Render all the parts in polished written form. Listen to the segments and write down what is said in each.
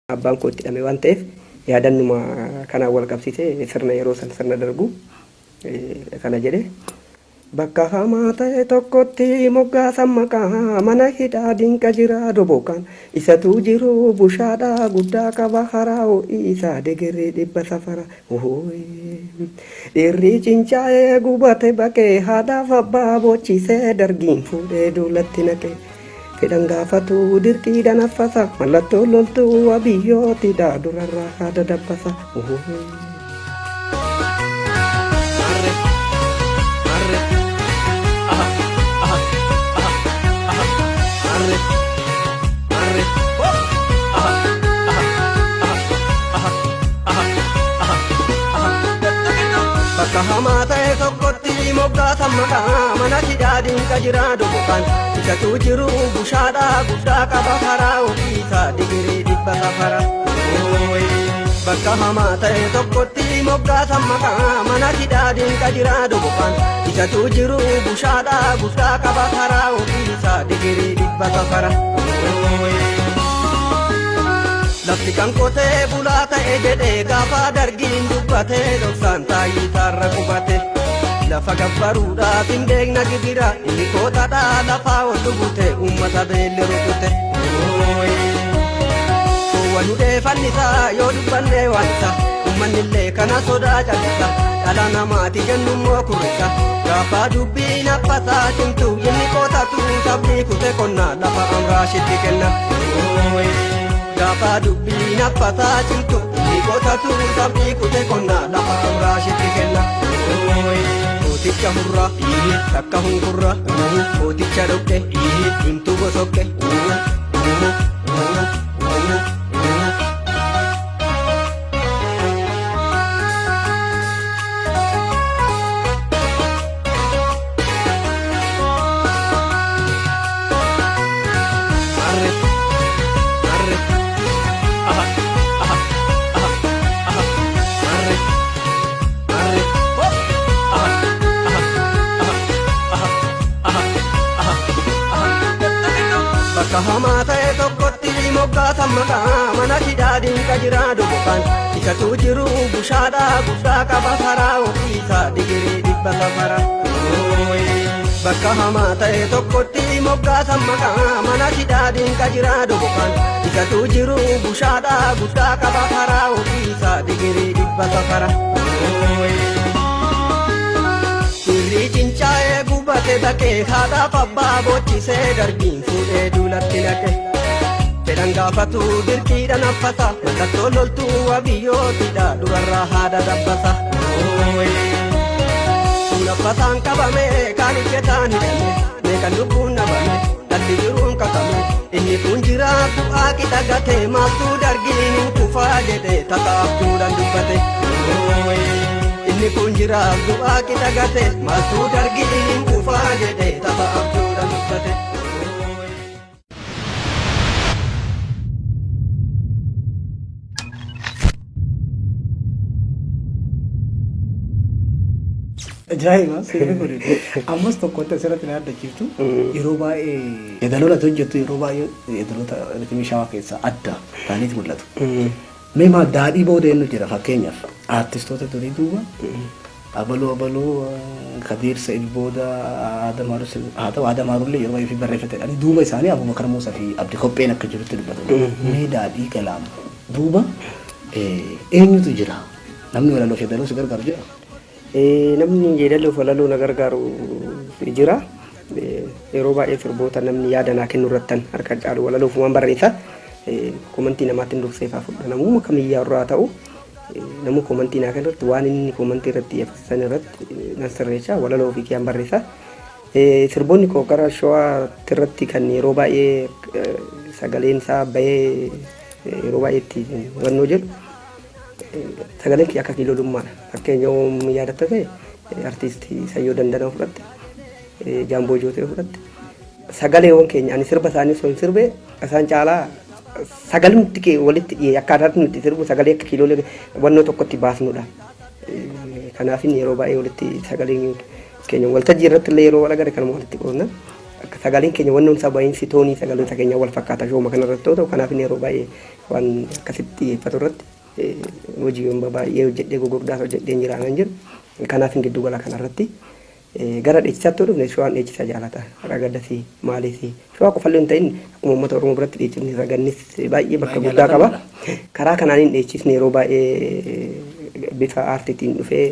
Abbaan koo itti hidhame waan ta'eef yaadannuma kanaan wal qabsiisee sirna yeroo san sirna dargu kana jedhe. Bakka hamaa ta'e tokkotti moggaasan maqaa mana hidhaa dinqa jira dobokaan isatu jiru bushaadha guddaa qaba haraa ho'i isaa digirii 100 safara. Dhiirri cincaa'ee gubate baqee haadhaaf abbaa boochisee dargiin fuudhee duulatti naqee. Fedhan gaafatu dirqiidhaan affasa mallattoo loltuu abiyyootidha durarraa haada dabbasa. Marre, marre, aha, aha, aha, aha, marre, marre, oh, aha, aha, aha, aha, aha, aha, aha. Bakka hamaa ta'e tokkotti moggaasan maqaa mana hidhaa dinqa jira dobokaan isatu jiru bushaadha guddaa qaba karaa ofiisaa digirii 100 safara. Bakka hamaa ta'e tokkotti moggaasan maqaa mana hidhaa dinqa jira dobokaan isatu jiru bushaadha guddaa qaba karaa ofiisaa digirii 100 safara. Lafti kan qotee bulaa ta'e jedhee gaafa dargiin dubbatee dhoksaan taayitaarra qubate. Lafa gabbaruudhaaf hin beekna gibira inni kootadhaa lafaa ol dhugute uummata beelli rukute. Gowwa nu dheefannisaa yoo dubbanne waan isa uummanni kana sodaa callisa dhala namaati jennummoo kurrisa. Gaafa dubbiin affasaa cimtu inni qootatu sabni kute qonnaa lafa amraashitti kenna. Gaafa dubbiin affasaa cimtu inni qootatu sabni kute qonnaa lafa amraashitti kenna. Kooticha hurraa takka hunkurraa kooticha dhoqqe himtuu bosoqqe. Marre, marre, aha, aha, aha, aha, marre, marre, oh, aha, aha, aha, aha, aha, aha, aha. Bakka hamaa ta'e tokkotti moggaasan maqaa mana hidhaa dinqa jira dobokaan isatu jiru bushaadha guddaa qaba karaa ofiisaa digirii 100 safara. Bakka hamaa ta'e tokkotti moggaasan maqaa mana hidhaa dinqa jira dobokaan isatu jiru bushaadha guddaa qaba karaa ofiisaa digirii 100 safara. Dhiirri cincaa'ee gubate baqee haadhaaf abbaa boochisee dargiin fuudhee duulatti naqe. Fedhan gaafatu dirqiidhaan affasa mallattoo loltuu abiyyootidha durarraa haada dabbasa. Kun affasaan qabame kaan ijjataan hidhame meeqan lubbuun dhabame dhalli jiruun kakame inni kun jira bu'aa qixa gate maaltu dargiin hin kufaa jedhe tataaftuudhaan dubbate. Inni kun jira bu'aa qixa gate maaltu dargiin hin kufaa jedhe tataaftuudhaan dubbate. Ajaa'iba sirbi kun ammas tokkotti asirratti na yaaddachiiftu yeroo baay'ee yeedaloon ati hojjettu yeroo baay'ee yeedaloota ritmii shawaa keessaa adda ta'aniiti mul'atu. Mee maal daadhii booda eenyu jira fakkeenyaaf aartistoota durii duuba abaluu abaluu Kadiir Sa'id booda Adam Haaruu haa ta'u Adam Haaruullee yeroo baay'ee fi barreeffatedha. Duuba isaanii Abubakar Muusaa fi Abdi Kopheen akka jirutti dubbatu. Mee daadhii galaam duuba eenyutu jira? Namni walaloo fi yeedaloo si gargaaru jira? Namni yeedaloo fi walaloo na gargaaru jira. Yeroo baay'ee sirboota namni yaada naa kennu irrattan harka caalu walaloo ofumaan barreessa. Komantii namaatiin dursee faa fudha. Namummaa kamiyyuu irraa ta'u namni komantii naa kennu irratti waan inni komantii irratti xiyyeeffatan irratti nan sirreessa walaloo ofii kiyyaan barreessa. Sirboonni koo gara shawaatti irratti kan yeroo baay'ee sagaleen isaa bahee yeroo baay'ee itti hubannoo jedhu sagaleen kiyya akka kiilolummaadha. Fakkeenya yoo yaadatta ta'e artiistii Sayyoo Dandanaa fudhatte, Jaamboo Jootee fudhatte. Sagaleewwan keenya ani sirba isaanii osoo hin sirbee isaan caalaa sagalumti kee walitti dhiyee akkaataa nuti sirbu sagalee akka kiiloolee wannoo tokkotti baasnudha. Kanaaf inni yeroo baay'ee walitti sagaleen keenya waltajjii irratti illee yeroo wal agarre kanuma walitti qoodna. Sagaleen keenya wannoon isaa baay'insi toonii sagaloota keenya wal fakkaata shooma kanarratti yoo ta'u, kanaaf inni yeroo baay'ee waan akkasitti xiyyeeffatu irratti hojiiwwan baay'ee hojjedhee gurguddaas hojjedhee jira nan jedhu. Kanaaf hin giddu gala kanarratti gara dheechisaatti yoo dhufne, showaan dheechisa jaalata. Ragadasi maaliisi showaa qofallee hin ta'in, akkuma uummata Oromoo biratti dheechisni ragannis baay'ee bakka guddaa qaba. Karaa kanaan dheechisni yeroo baay'ee bifa aartiitiin dhufee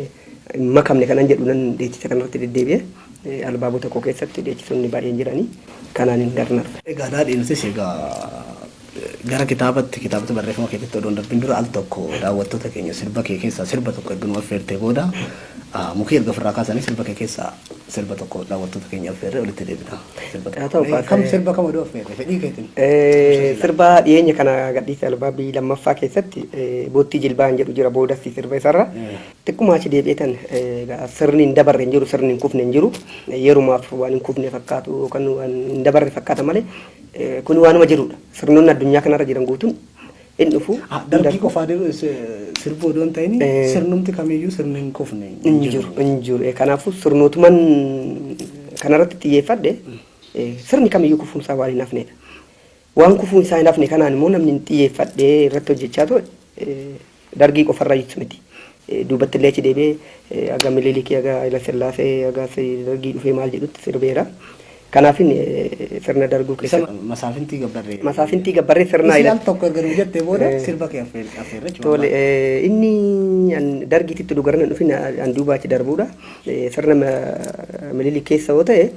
hin makamne kanan jedhu nan dheechisa kanarratti deddeebi'e. Albaabota koo keessatti dheechisonni baay'een jiranii kanaan hin garna. Egaa daadhiinis egaa gara kitaabatti barreeffama keetitti odoon darbin dura, al tokko daawwattoota keenya sirba kee keessaa sirba tokko erga nu affeertee booda, mukii erga ofirraa kaasanii, sirba kee keessaa sirba tokko daawwattoota keenya affeerree walitti deebina. Sirba Haa ta'u. tokko. Kam sirba kam odoo affeerre fedhii keetiin? Sirba dhiyeenya kana gadhiise albaabii lammaffaa keessatti "Boottii Jilbaan" jedhu jira, boodassi sirba isarra. Xiqquma achi deebi'eetan, sirni hin dabarre hin jiru, sirni hin kufne hin jiru. Yerumaaf waan hin kufne fakkaatu yookaan waan hin dabarre fakkaata malee kun waanuma jirudha. Sirnoonni addunyaa kanarra jiran guutuun hin dhufu. Dargii qofaa sirbu odoo hin ta'in, sirnumti kamiyyuu sirni hin kufne hin jiru, hin jiru. Kanaafuu sirnootuman kanarratti xiyyeeffadhe, sirni kamiyyuu kufuun isaa waan hin hafnedha. Waan kufuun isaa hin hafne kanaan immoo namni hin xiyyeeffadhee irratti hojjechaa ture dargii qofarra jechuu miti. Duubatti illee achi deebi'ee haga Minilikii, haga Haila Sillaasee, haga dargii dhufee maal jedhutti sirbeera. Kanaafin sirna darguu keessatti. Masaafintii Gabbarree. Masaafintii Gabbarree sirna Isi al tokko erga nu jettee booda sirba kee affeerre jechuudha. Tole, inni dargiititti dhugarra hin dhufin, an duuba achi darbuudha. Sirna Minilik keessa yoo ta'e,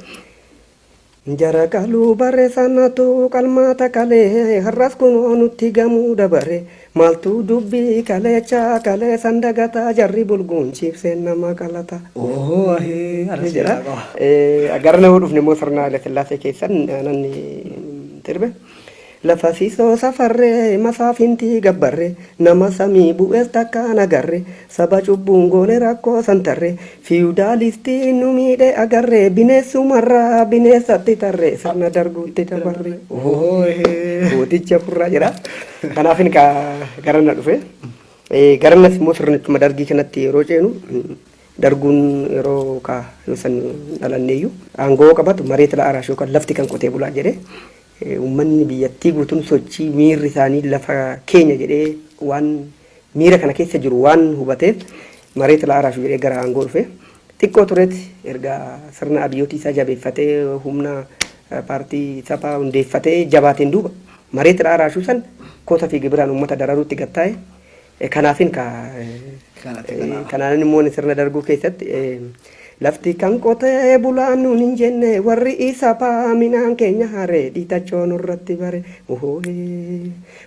jara qaluu barre sanatu qalmaata kalee, har'as kunoo nutti gamuu dabare, maaltu dubbii kaleechaa kalee sandagataa, jarri bulguun ciibseen nama qalata. Ohoo ahee jedha. Gara nama dhufne immoo sirna Haile Sillaasee keessan nanni sirbe. Lafa siisoo safarree masaafintii gabbarre, nama samii bu'ees takka nagarre, saba cubbuun goone rakkoo santarre, fiwudaalistiin nu miidhe agarre, bineessumarraa bineessatti tarre, sirna darguutti dabarre. Gooticha furraa jedha. Kanaafin gara na dhufe. Garanas immoo sirnichuma dargii kanatti yeroo ceenu, darguun yeroo ka yoo san dhalanneeyyuu aangoo qabatu mareet la'araash yookaan lafti kan qotee bulaa jedhee, uummanni biyyattii guutuun sochii miirri isaanii lafa keenya jedhee waan miira kana keessa jiru waan hubateef, mareet la'araash jedhee gara aangoo dhufe. Xiqqoo tureet erga sirna abiyyootii isaa jabeeffatee, humna paartii saphaa hundeeffatee jabaateen duuba, mareet la'araashuu san koota fi gibiraan uummata dararuutti gattaa'e. Kanaafin ka kanaan immoo sirna darguu keessatti lafti kan qotee bulaan nuun hin jenne, warri isa minaan keenya haree dhiitachoo nurratti bare,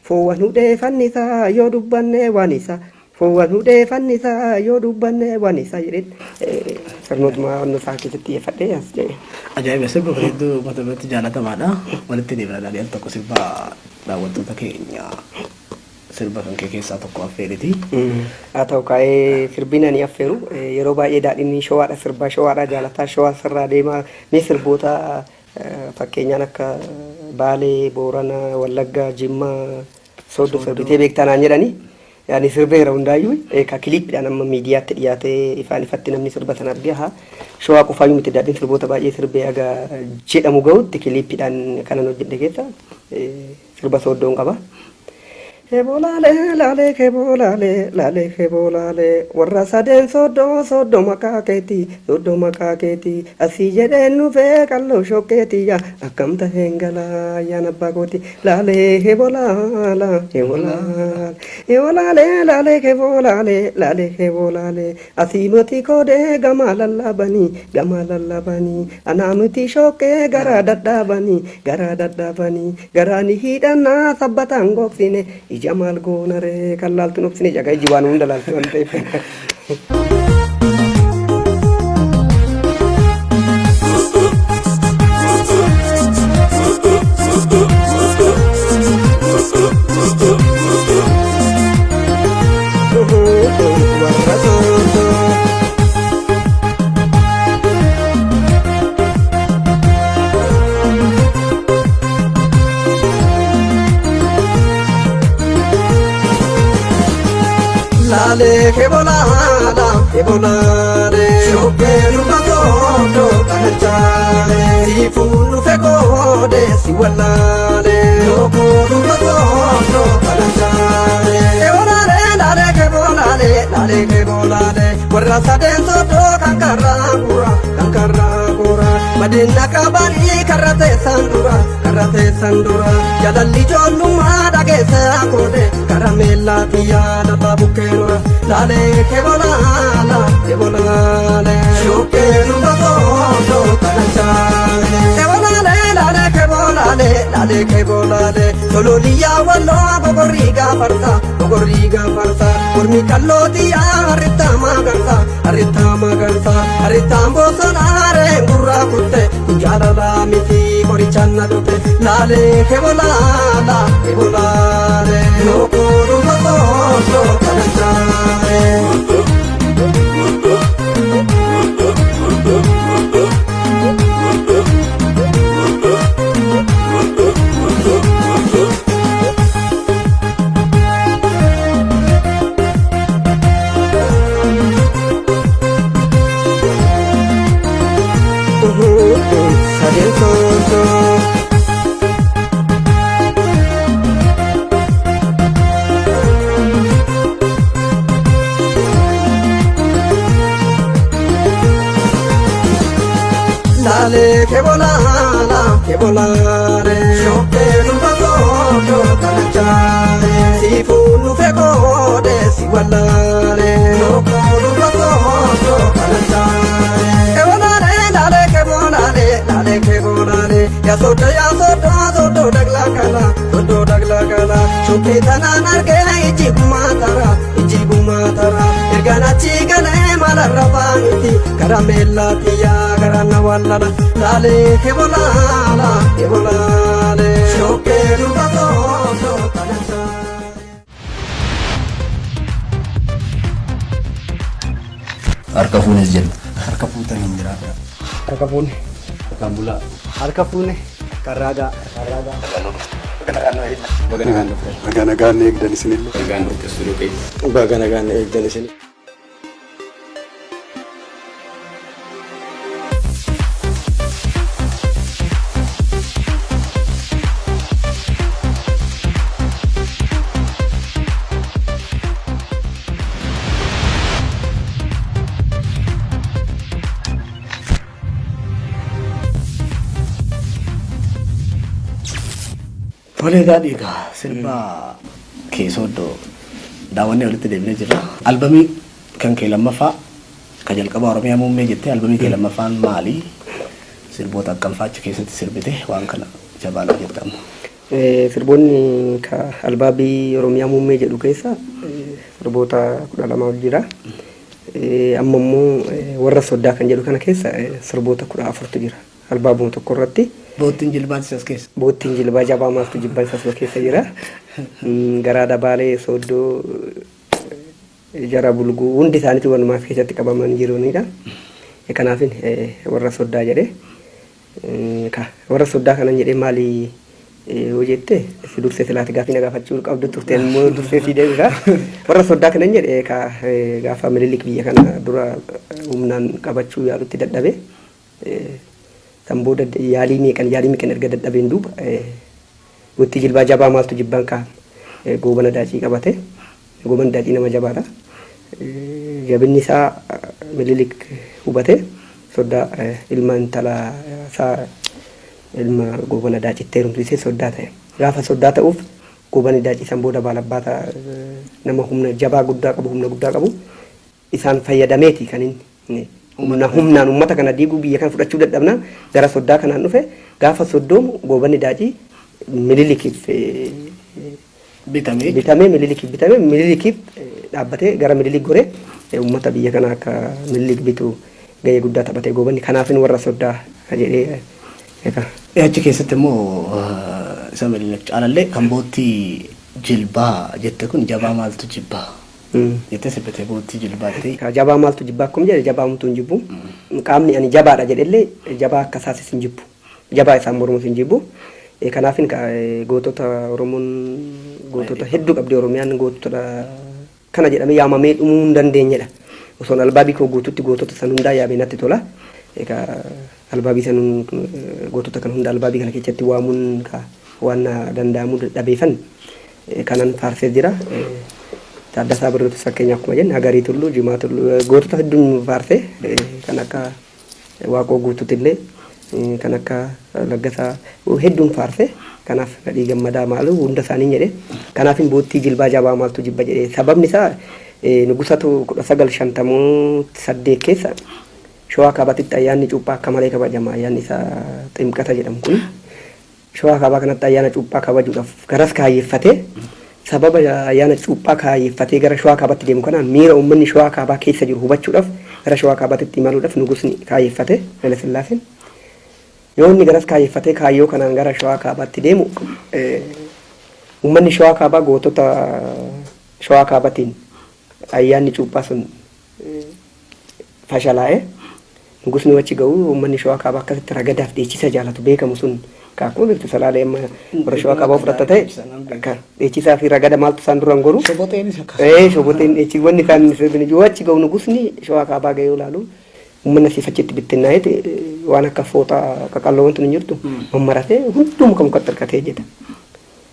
foowwan hudhee fannisaa yoo dubbanne waan isaa, foowwan hudhee fannisaa yoo dubbanne waan isaa jedheen sirnootuma onnoo isaa keessatti xiyyeeffadhee as jedhe. Ajaa'iba, sirba kun hedduu uummata biratti jaalatamaadha. Walitti deebina Daani'el, tokko sirba daawwattoota keenya sirba kan kee keessaa tokko affeeriti. Haa ta'u kaa'ee, sirbiin ani affeeru yeroo baay'ee daadhiin showaadha, sirbaa showaadha jaalataa, showaa sirraa deemaa, mee sirboota fakkeenyaan akka Baalee, Booranaa, Wallaggaa, Jimmaa, Sooddoo sirbitee beektaa naan jedhani. Ani sirbeera hundaayyuu, ka kiliippiidhaan amma miidiyaatti dhiyaatee ifaan ifatti namni sirba sana argee, haa showaa qofaayyuu miti, daadhiin sirboota baay'ee sirbee aga jedhamu gahutti kiliippiidhaan kanan hojjedhe keessa sirba sooddoon qaba. Kebolaalee laalee kebolaalee laalee kebolaalee, warra sadeen sooddoo, sooddoo maqaa keeti, sooddoo maqaa keeti, asii jedheen nufee qalloo shokkeeti, yaa akkam taheen galaa ayyaan abbaa kooti, laalee hebolaala hebolaala hebolaalee laalee kebolaalee laalee kebolaalee, asii mati koodee gamaa lallabanii, gamaa lallabanii, anaa miti shokkee garaa dadhaabanii, garaa dadhaabanii, garaani hidhannaa sabbataan gogsine, ija maal goonaree kan laaltu obsine, jaga iji waan hunda laaltu waan ta'eef. Warra sooddoo. Laalee kebolaala. kebolaale. Shokkee durba sooddoo kana chaale. Siifuun dhufe koode si wallaale. Lookoo durba sooddoo kana chaale. Kebolaale laalee kebolaale laalee kebolaale. Warra sadeen sooddoo kan karraa gura kan karraa gura. Madina qabanii karra teessan dura karra teessan dura. Jaalalli ijoollummaa dhageessaa koode karameellaa xiyyaa lafaa bukkeenura. Laalee kebolaala kebolaale. Shokkee durba sooddoo kana chaale. Kebolaale laalee kebolaale laalee kebolaale. Tololiyaa walloo boborrii gaafarsa boborrii gaafarsa. Mormi kallootiyaa harrittaa magarsa harrittaa magarsa. Harrittaan bosonaaree gurraa kutte kun jaalalaa miti qorichaan na dhute. Laalee kebolaala kebolaale. Lookoo durba sooddoo kana chaale. Sadeen sooddoo. Laalee kebolaala kebolaale. Shokkee durba sooddoo kana chaale. Siifuun dhufe koode si wallaale. Lookoo durba sooddoo kana chaale. Kebolaale laalee kebolaale laalee kebolaale. Yaa sooddoo yaa sooddoo sooddoo daglaa kana sooddoo daglaa kana. Shokkee tanaan argee iji gumaa tara iji gumaa tara. Ergaan achi galee malarra faaniti karameellaa xiyyaa gara na wallala. Laalee kebolaala kebolaale. Shokkee durba sooddoo kana chaale. Harka fuunes jenna. Harka fuutan hin jiraadha. Harka fuune. Harkaan bulaa. Harka fuune. Karraagaa. Baga nagaan dhufte. Baga nagaan eegdan isinillee. Nagaan dhufte suruqee. Baga nagaan eegdan isin. Tolee egaa sirba kee sooddoo daawwannee walitti deebinee jirra. Albamii kan kee lammaffaa ka jalqaba Oromiyaa muummee jettee albamii kee lammaffaan maali? Sirboota akkam fa'aa achi keessatti sirbite waan kana jabaanaa jetta amma. Sirboonni ka albaabii Oromiyaa muummee jedhu keessa sirboota 12 ol jira. Amma immoo warra soddaa kan jedhu kana keessa sirboota 14tu jira. Albaabuma tokko irratti. Boottiin jilbaatis as keessa. Boottiin jilbaa jabaa maaltu jibbaan isas keessa jira. Garaa dabaalee sooddoo jara bulguu hundi isaaniitu walumaa keessatti qabaman jiranidha. Kanaafin warra soddaa jedhee warra soddaa kanan jedhee maali yoo jette si dursee silaati gaaffii na gaafachuu qabdu turteen immoo dursee si deebisa. Warra soddaa kanan jedhe gaafa Minilik biyya kana dura humnaan qabachuu yaalutti dadhabe. San booda yaalii meeqan yaalii meeqan erga dadhabeen duuba gotti jilbaa jabaa maaltu jibbaan kaa Goobana Daacii qabate. Goobana Daacii nama jabaadha. Jabinni isaa Minilik hubate soddaa ilma intala isaa ilma Goobana Daacitti heerumsiisee soddaa ta'e. Gaafa soddaa ta'uuf Goobanni Daacii san booda baalabbaata nama humna jabaa guddaa qabu humna guddaa qabu isaan fayyadameeti kan inni humna humnaan uummata kana diiguu biyya kana fudhachuu dadhabnaan gara soddaa kanaan dhufe. Gaafa soddoomu Goobanni Daacii Minilikiif Bitamee. Bitamee Minilikiif bitamee Minilikiif dhaabbatee gara Minilik goree uummata biyya kana akka Minilik bitu gahee guddaa taphatee Goobanni. Kanaafin warra soddaa jedhee egaa. Achi keessatti immoo isa Minilik caalallee kan boottii jilbaa jette kun jabaa maaltu jibbaa jettee sirbite boottii jilbaatti. Jabaa maaltu jibbaa akkuma jedhe jabaa homtuu hin jibbu. Qaamni ani jabaadha jedhellee jabaa akka isaasis hin jibbu. Jabaa isaan mormus hin jibbu. Kanaafin gootota Oromoon gootota hedduu qabdi. Oromiyaan gootota kana jedhamee yaamamee dhumuu hin dandeenyedha. Osoon albaabii koo guututti gootota san hundaa yaamee natti tola. Egaa albaabii san gootota kan hunda albaabii kana keessatti waamuun waan na danda'amuu dadhabeefan kanan faarsee jira. Taaddasaa Birruutis fakkeenya akkuma jenne Hagarii Tulluu, Jimaa Tulluu gootota hedduun faarsee kan akka Waaqoo Guutuutillee kan akka Laggasaa hedduun faarsee kanaaf Nadhii Gammadaa maalu hunda isaanii jedhe. Kanaaf boottii jilbaa jabaa maaltu jibba jedhe. Sababni isaa nugusatu 1958 keessa Shawaa Kaabatitti ayyaanni cuuphaa akka malee kabajama. Ayyaanni isaa Ximqata jedhamu kun. Shawaa Kaabaa kanatti ayyaana cuuphaa kabajuudhaaf garas kaayyeffatee sababa ayyaana cuuphaa kaayyeffatee gara Shawaa Kaabatti deemu kanaan miira uummanni Shawaa Kaabaa keessa jiru hubachuudhaaf gara Shawaa Kaabatitti imaluudhaaf nugusni kaayyeffate Haile Sillaaseen. Yoo inni garas kaayyeffatee kaayyoo kanaan gara Shawaa Kaabaatti deemu uummanni Shawaa Kaabaa gootota Shawaa Kaabatiin ayyaanni cuuphaa sun fashalaa'e. Nugusni achi ga'u uummanni Shawaa Kaabaa akkasitti ragadaaf dheechisa jaalatu beekamu sun akkuma beektu Salaalee amma warra Shawaa Kaabaa fudhatta ta'e akka dheechisaa fi ragada maaltu isaan duraan goru. Shoboxeenis akkas. Shoboxeen dheechiiwwan isaan sirbi yoo achi ga'u nugusni Shawaa Kaabaa ga'ee ilaalu uummanni asiif achitti bittinnaa'eeti waan akka fooxaa qaqalloo wanti nu jirtu mammaratee hunduu muka mukatti hirkatee jedha.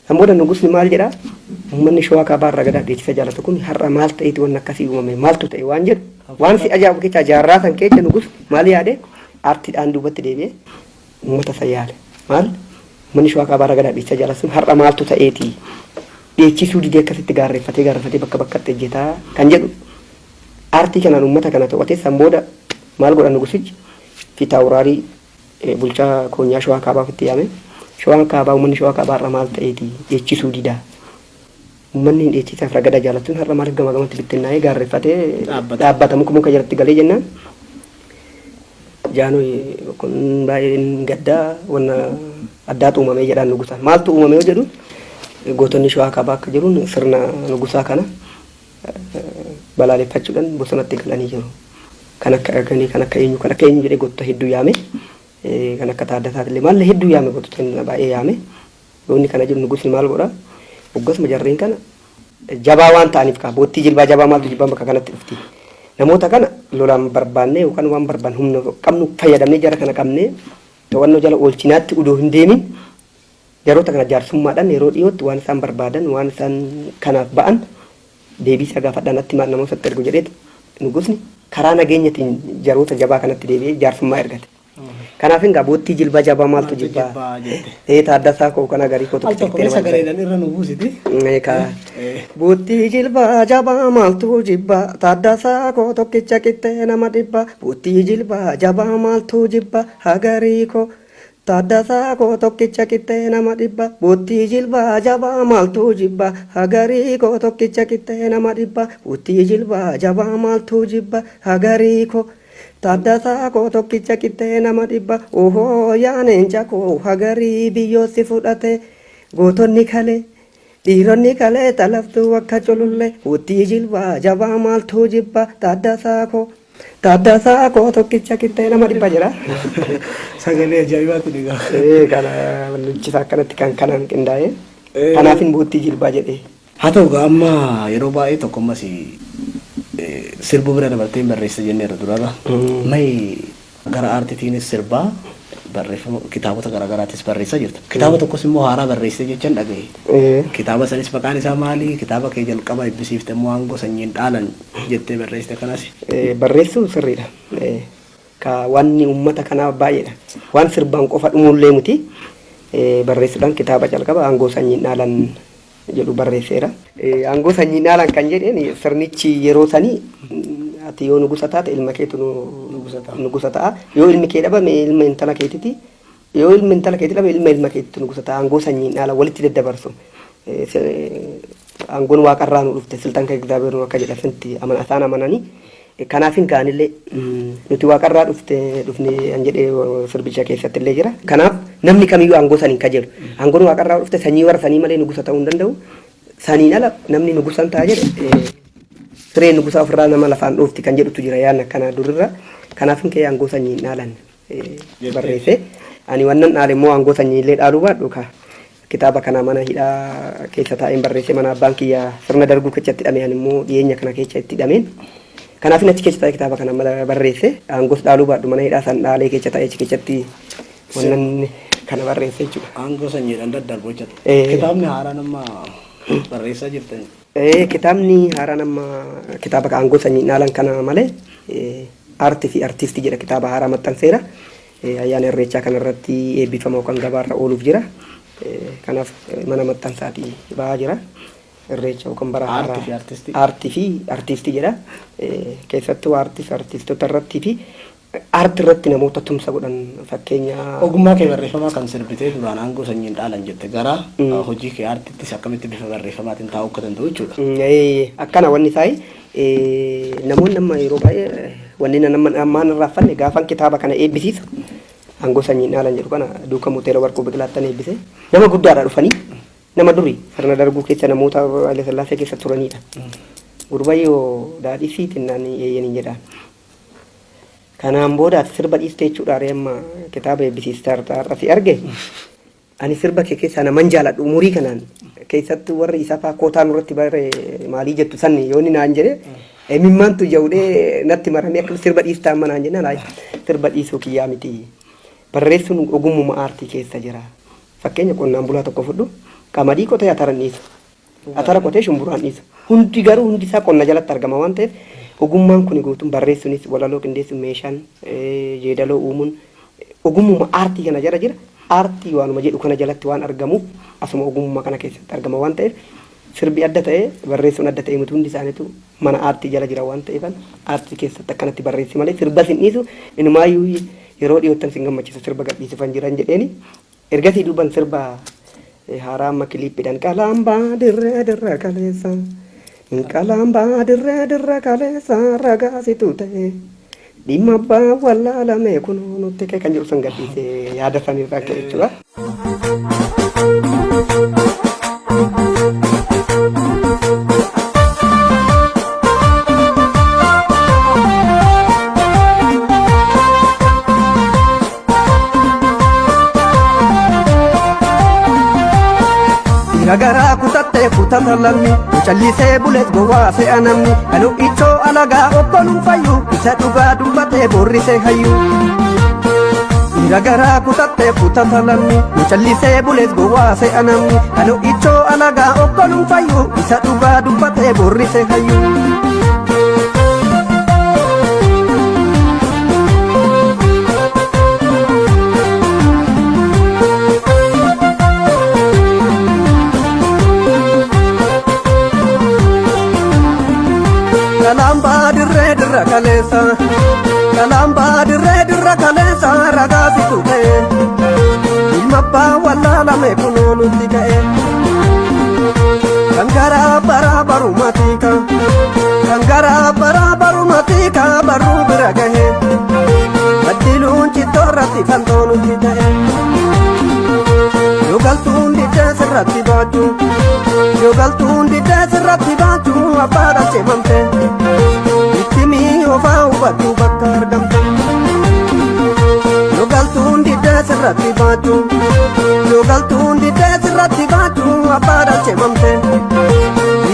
Kan booda nugusni maal jedhaa? Uummanni Shawaa Kaabaa ragadaaf dheechisa jaalatu kun har'a maal ta'eeti wanni akkasii uumame maaltu ta'e waan jedhu waan si ajaa'ibu keessaa jaarraa san keessa nugusni maal yaade aartiidhaan duubatti deebi'ee uummata san yaale. Maal uummanni Shawaa Kaabaa ragadaaf dheechisa jaalatu sun har'a maaltu ta'eeti dheechisuu didee akkasitti gaarreeffatee gaarreeffatee bakka bakkatti ejjetaa kan jedhu aartii kanaan uummata kana to'atee san booda maal godha nugusichi Fiitaawuraarii bulchaa koonyaa Shawaa Kaabaa ofitti yaame. Shawaan Kaabaa uummanni Shawaa Kaabaa har'a maal ta'eeti dheechisuu didaa. Uummanni dheechisaaf ragada jaalatuun har'a maaliif gamaa gamatti bittinnaa'ee gaarreeffatee dhaabbata muka muka jalatti galee jennaan. Jaanoi kun baay'een gaddaa wanna addaatu uumamee jedhaan nugusaan. Maaltu uumame yoo jedhu gootonni Shawaa Kaabaa akka jiruun sirna nugusaa kana balaaleffachuudhaan bosonatti galanii jiru. Kan akka Erganii, kan akka eenyu, kan akka eenyu jedhee gootota hedduu yaame. Kan akka Taaddasaatillee maallee hedduu yaame gootota baay'ee yaame. Yoonni kana jiru nugusni maal godha? Hoggasuma jarreen kana jabaa waan ta'aniif kaa boottii jilbaa jabaa maaltu jibbaan bakka kanatti dhufti. Namoota kana lolaan barbaannee yookaan waan barbaanne humna qabnu fayyadamnee jara kana qabnee to'annoo jala oolchinaatti udoo hin deemin Jaroota kana jaarsummaadhaan yeroo dhiyootti waan isaan barbaadan, waan isaan kanaaf ba'an deebii isaa gaafadhaa natti himaa namoota isatti ergu jedheeti nugusni karaa nageenyatiin jaroota jabaa kanatti deebi'ee jaarsummaa ergate. Kanaaf egaa boottii jilbaa jabaa maaltu Maaltu jibbaa? jibbaa jette. Ee Taaddasaa koo kana garii koo Al tokko tokko mee sagaleedhaan irra nu buusiti. Eekaa. Boottii jilbaa jabaa maaltu jibbaa? Taaddasaa koo tokkicha qixxee nama dhibbaa. Boottii jilbaa jabaa maaltu jibbaa? Hagarii koo Taaddasaa koo tokkicha qixxee nama dhibba Boottii jilbaa jabaa maaltu jibba Hagarii koo tokkicha qixxee nama dhibba Boottii jilbaa jabaa maaltu jibba Hagarii koo Taaddasaa koo tokkicha qixxee nama dhibba Ohoo yaa neenca koo hagarii biyyoo si fudhate Gootonni kalee Dhiironni kalee xalaftuu akka culullee Boottii jilbaa jabaa maaltu jibba Taaddasaa koo Taaddasaa koo tokkicha qixxee nama dhibba jira. Sagalee ajaa'ibaati egaa. Ee kana luchisa akkanatti kan kanaan qindaa'e. Kanaafin boottii jilbaa jedhee. Haa ta'u egaa amma yeroo baay'ee tokko ammas sirbuu bira dabartee hin barreessa jenneerra durarra. Mee gara aartitiinis sirbaa barreeffama kitaabota garaagaraatis barreessaa jirta. Kitaaba tokkos immoo haaraa barreessite jechan dhagaye. Kitaaba sanis maqaan isaa maali? Kitaaba kee jalqaba eebbisiifte immoo aangoo sanyiin dhaalan jettee barreessite kanas. Barreessuun sirriidha. Ka wanni uummata kanaa baay'eedha. Waan sirbaan qofa dhumuullee miti. Barreessuudhaan kitaaba jalqaba aangoo sanyiin dhaalan jedhu barreesseera. Aangoo sanyiin dhaalan kan jedheen sirnichi yeroo sanii ati yoo nugusa taate ilma keetu nugusa ta'a. Yoo ilmi kee dhabame ilma intala keetiti. Yoo ilmi intala keetii dhabe ilma ilma keetitu nugusa ta'a. Aangoo sanyiin dhaala walitti daddabarsu. Aangoon waaqarraa nu dhufte silxaan kan Egzaabeer nu akka jedha sanatti isaan amananii. Kanaafin ka'anillee nuti waaqarraa dhufte dhufne an jedhee sirbicha keessatti illee jira. Kanaaf namni kamiyyuu aangoo saniin kajeelu. Aangoon waaqarraa dhufte sanyii warra sanii malee nugusa ta'uu hin danda'u. Saniin ala namni nugusan ta'a jedhe siree nugusaa ofirraa nama lafaan dhoofti kan jedhutu jira yaadni akkanaa durirra. Kanaafin ka'ee aangoo sanyiin dhaalan barreesse. Ani wannan dhaale immoo aangoo sanyiillee dhaaluu baadhu ka kitaaba kana mana hidhaa keessa taa'een barreesse mana abbaan kiyya sirna darguu keessatti hidhame ani immoo dhiyeenya kana keessa itti hidhameen. Kanaafin achi keessa taa'ee kitaaba kana barreesse. Aangoos dhaaluu baadhu mana hidhaa san dhaalee keessa taa'ee achi keessatti wannan kana barreesse jechuudha. Aangoo sanyiidhaan daddarbu jechuudha. Eh. Kitaabni haaraan amma barreessaa jirtan. Kitaabni haaraan amma kitaaba aangoo sanyii dhaalan kana malee aartii fi artiistii jedha kitaaba haaraa maxxanseera. Ayyaana irreechaa kanarratti eebbifama yookaan gabaarra ooluuf jira. Kanaaf mana maxxansaatii bahaa jira. Irreecha yookaan bara haaraa. Aartii fi artiistii. Aartii fi artiistii jedha. Keessattuu aartii artiistota irrattii fi aartii irratti namoota tumsa godhan fakkeenya. Ogummaa kee barreeffamaa kan sirbitee duraan aangoo sanyiin dhaalan jette gara hojii kee aartittis akkamitti bifa barreeffamaatiin taa'uu akka danda'u jechuudha. Akkana wanni isaa namoonni amma yeroo baay'ee wanni nama ammaan irraa affanne gaafan kitaaba kana eebbisiisu aangoo sanyiin dhaalan jedhu kana duuka hoteela Warquu Biqilaattan eebbise nama guddaadha dhufanii nama duri sirna darbuu keessa namoota Haile Sillaasee keessa turanidha. Gurbayyoo daadhii xinnaan eeyyaniin jedhaan. Kanaan booda ati sirba dhiiste jechuudha ree amma kitaaba eebbisiistaa har'a si arge. Ani sirba kee keessaa naman jaaladhu umurii kanaan keessattuu warri isa faa kootaa nurratti bare maalii jettu sanni yoo inni naan jedhe mimmaantu jawudhee natti maramee akka sirba dhiistaa amma naan jennaan sirba dhiisuu kiyyaa miti. Barreessuun ogummaa aartii keessa jira. Fakkeenya qonnaan bulaa tokko fudhu qamadii qotee atara hin dhiisu. Atara qotee shumburaa hin dhiisu. Hundi garuu hundi isaa qonna jalatti argama waan ta'eef ogummaan kun guutuun barreessuunis walaloo qindeessuun meeshaan jeedaloo uumuun ogummaa aartii kana jala jira. Aartii waanuma jedhu kana jalatti waan argamuuf asuma ogummaa kana keessatti argama waan ta'eef sirbi adda ta'ee barreessuun adda ta'e miti hundi isaaniitu mana aartii jala jira waan ta'eef aartii keessatti akkanatti barreessi malee sirba sin dhiisu inumaayyuu yeroo dhiyoottan sin gammachiisa sirba gadhiisifan jiran jedheeni ergasii duuban sirba haaraa amma kiliippiidhaan qalaambaa dirree dirra kaleessa qalaambaa dirree dirra kaleessa ragaasitu ta'e dhimma abbaa wallaalame kunoo nutti ka'e kan jedhu san gadhiise yaada sanirraa ka'e jechuudha. Dhiira garaa kutattee kutata lammi callisee bulees gowwaa se'a namni kan ichoo alagaa okkoluun fayyu isa dhugaa dubbatee boorrisee hayyu. Dhiira garaa kutattee kutata lammi callisee bulees gowwaa se'a namni kan ichoo alagaa okkoluun fayyu isa dhugaa dubbatee boorrisee hayyu. Kalambaa dirree dirra kaleessa Kalambaa dirree dirra kaleessa ragaasitu ka'e Ilma abbaa wallaalame kunoo nutti ka'e Kan garaa baraa barumatii ka Kan garaa baraa barumatii ka barruu bira gahe Baddiluun cittoorratti fantoo nutti ta'e Yoo galtuun diddee sirratti baachuu Yoo galtuun diddee sirratti baachuu abbaa dhalchee Itti mi'oofaa hubadhu bakka argamte. Yoo galtuun diddee sirratti baachuu Yoo galtuun diddee sirratti baachuu abbaa dhalchee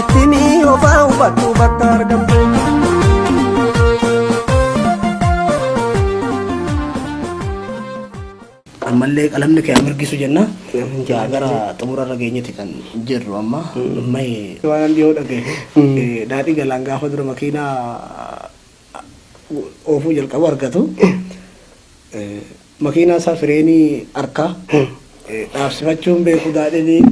Itti mi'oofaa hubadhu bakka argamte. Ammallee qalamni kee mirgisu jenna. Amiin Yaa jenna. gara xumurarra geenyetti kan jirru amma. Mee waan dhiyoo dhagaye daadhii galaan gaafa dura makiinaa oofuu jalqabu argatu. Makiinaa isaa fireenii harkaa dhaabsifachuun beeku daadhiin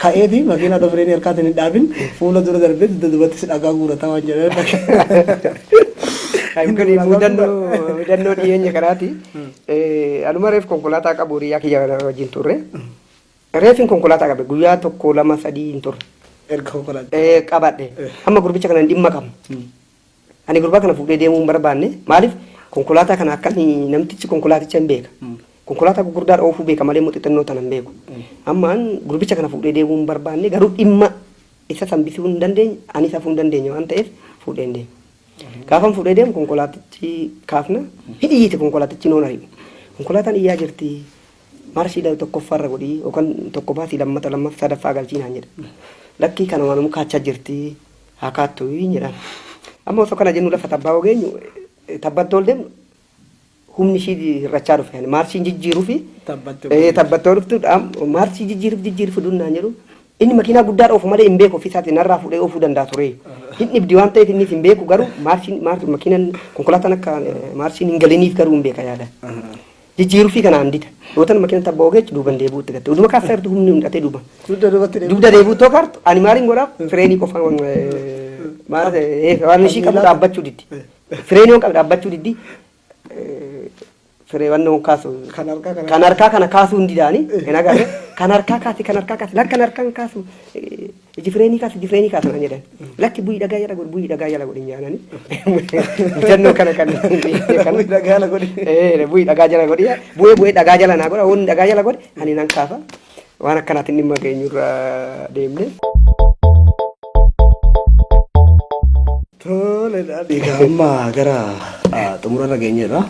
ka'eeti makiinaa dha fireenii harkaatiin hin dhaabin fuula dura darbee dugda dubattis dhagaa guurataa waan jedhan. Kun mudannoo dhiyeenya kanaati. Anuma reef konkolaataa qabu hiriyaa kiyya wajjin turre. Reefin konkolaataa qabe guyyaa tokko lama sadii hin turre. Erga konkolaataa. Qabadhe. Amma gurbicha kana dhimma qabna. Ani gurbaa kana fuudhee deemuu hin barbaanne maaliif konkolaataa kana akka namtichi konkolaaticha hin beeka. Konkolaataa gurguddaa oofuu beeka malee xixinnoo tana hin beeku. Amma an gurbicha kana fuudhee deemuu hin barbaanne garuu dhimma isa sambisuu hin dandeenye anis hafuu hin dandeenye waan ta'eef fuudhee hin deemu. Gaafan fuudhee deemu konkolaatichi kaafna hidhiyyite konkolaatichi noon ari'u. Konkolaataan iyyaa jirti marshii tokkoffaarra godhii yookaan tokko baasii lammata lammaffaa sadaffaa galchii naan jedha. Lakkii kana waan kaachaa jirti haa kaattu hin jedhaan. Amma osoo kana jennu lafa tabbaa ogeenyu tabbatti ol deemnu humni ishii hir'achaa dhufe. Maarshiin jijjiiruu fi Tabbatti tabbatti ol dhuftu maarshii jijjiiruuf jijjiiruuf dunnaan jedhu inni makiinaa guddaa oofu malee hin beeku, ofii isaatiin narraa fuudhee oofuu danda'a ture. Hin dhibdi waan ta'eef innis hin beeku, garuu maarshiin makiinaan konkolaataan akka maarshiin hin galiniif garuu hin beeka yaada. Jijjiiruu fi kanaan dida. Yoo tan makiina tabba ogeechi duuban deebi'uu itti gatte. Uduma kaasa jirtu humni hundhatee duuba. Dugda duubatti deebi'u. Dugda deebi'uu too kaartu ani maaliin godhaaf fireenii qofa maal waan ishii qabu dhaabbachuu diddi. Fireenii waan qabu dhaabbachuu diddi. Firee waan kaasu. Kan harkaa kana. Kan harkaa kana kaasuu hin didaani. Hin agarre. Kan harkaa kaasi, kan harkaa kaasi, lakki kan harkaan kaasu, iji fireenii kaasi, iji fireenii kaasu naan jedhan. Lakki, bu'ii dhagaa jala godhi, bu'ii dhagaa jala godhi nyaanani. Mudannoo kana kan. Bu'ii dhagaa jala godhi. Bu'ii dhagaa jala godhi. Bu'ee bu'ee dhagaa jala naa godha. Wanni dhagaa jala godhe ani nan kaafa. Waan akkanaatiin dhimma keenyurra deemne. Tole, egaa amma gara xumurarra geenyeerra.